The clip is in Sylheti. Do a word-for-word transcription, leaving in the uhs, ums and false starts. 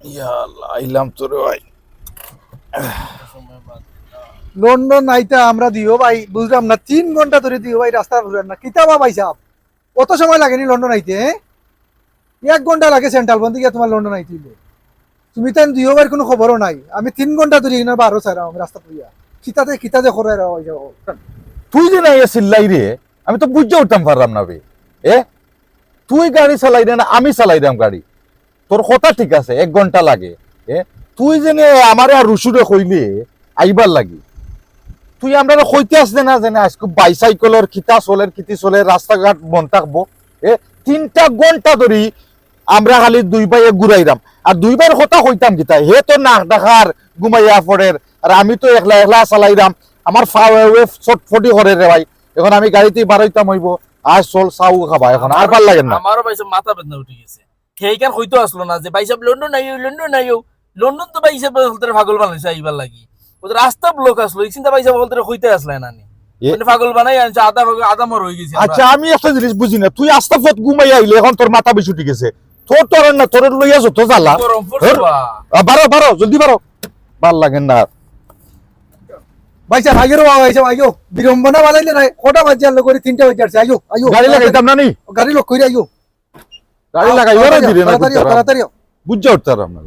ইয়া আল্লাহ, আইলাম তো রে ভাই। লন্ডন আইতা আমরা দুইও ভাই, বুঝলাম না, তিন ঘন্টা ধরি দুইও ভাই রাস্তা বুঝলাম না, কিতা বা ভাইসাব, অত সময় লাগেনি লন্ডন আইতে, হ্যাঁ? এক ঘন্টা লাগে সেন্ট্রাল বন্দর গিয়া তুমার লন্ডন আইতে অইলে। তুমি তাইন দুইও ভাইর কুনু খবরও নাই, আমি তিন ঘন্টা ধরি ইনো বারো চাইরাম রাস্তা পুইয়া, কিতাতে কিতাতে করাই রাখা ভাইসাব। তুই যে না ইয়া চিল্লাই রে, আমি তো বুঝিয়া উঠতাম পারলাম না বে। এ, তুই গাড়ি চালাইরে না আমি চালাইরাম গাড়ি? তোর কথা ঠিক আছে, এক ঘন্টা লাগে। এ, তুই যেনে আমারে আর রুশুরে কইলে আইবার লাগি, তুই আমরারে কইতে আসলে না যেনে আইজকু বাইসাইকেলর কিতা চলের, কিতি চলের, রাস্তাঘাট বন্ধ থাকবো। এ, তিনটা ঘন্টা ধরি আমরা খালি দুই ভাইয়ে ঘুরাইরাম, আর দুই ভাইর কথা কইতাম কিতা? হে তো নাক ডাকার, ঘুমাইয়া পড়ের, আর আমি তো একলা একলা চালাইরাম, আমার ফাওয়ে ছটফটি করে রে ভাই। এখন আমি গাড়িতেই বারইতাম অইবো, আর চল চাও খাবা, এখন আর ভালা লাগের না। আমারও ভাইসাব মাথা বেদনা উঠি গেছে। হেইখান কইতো আসলো না যে ভাইসাব লন্ডন আইও, লন্ডন আইও। লন্ডন তো ভাইসাব হকলতরে পাগল বানাইছে আইবার লাগি। ও তো রাস্তা ব্লক আসলো, এই চিন্তা ভাইসাব হকলতরে কইতে আসলে না নি। এ- মানে পাগল বানাই আনছে, আধা পাগল, আধা মর অই গেছি আমরা। আচ্ছা, আমি একটা জিনিস বুঝি না, তুই আস্তা পথ ঘুমাই আইলে এখন তোর মাথা বেশি উঠি গেছে। তোর, তোর আর না, তোর লইয়া যত জ্বালা। গরম পড়ছে ধর। বা। আ, বারো, বারো, জলদি বারো। ভালা লাগের না। ভাইসাব, আইও রে বাবা, ভাইসাব, আইও। বিড়ম্বনা বাজাইলে নাই, কটা বাজে আর লোক করি, তিনটা বাজে আসছে, আইও, আইও। গাড়ি লাগাইতাম না নি? গাড়ি লক করি আইও। গাড়ি আও, লাগাইও রে, তাড়াতাড়ি আও, ধীরে না তাড়াতাড়ি আও, করতে তাড়াতাড়ি আও। বুঝা উঠতে পারলাম না।